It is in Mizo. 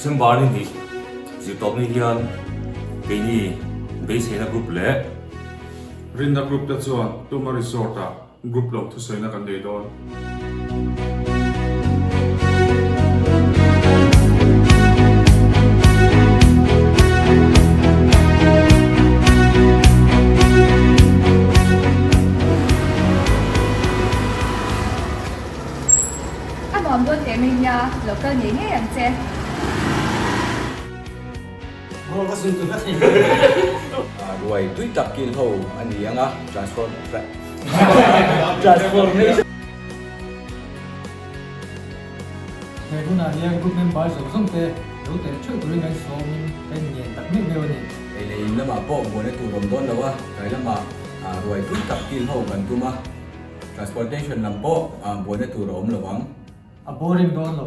December ni hnih zirtawpni hian keini beiseina group leh Rinna group te chuan Tuma Resort ah group lo thusawiina kan nei dawn. A nuam dawn teh mai nia, lo kal ngei ngei ang che. Ruai tui tak kil ho a ni ang a, transformation. He hunah hian group member zawng zawng te lo tel theuh turin kan sawmin kan inngen tak meuh meuh a ni. Ei leh in lamah pawh buaina tur awm dawn lo a, tlai lamah ruai tui tak kil ho kan tum a. Transportation lam pawh buaina tur a awm lo ang. A boring dawn lo.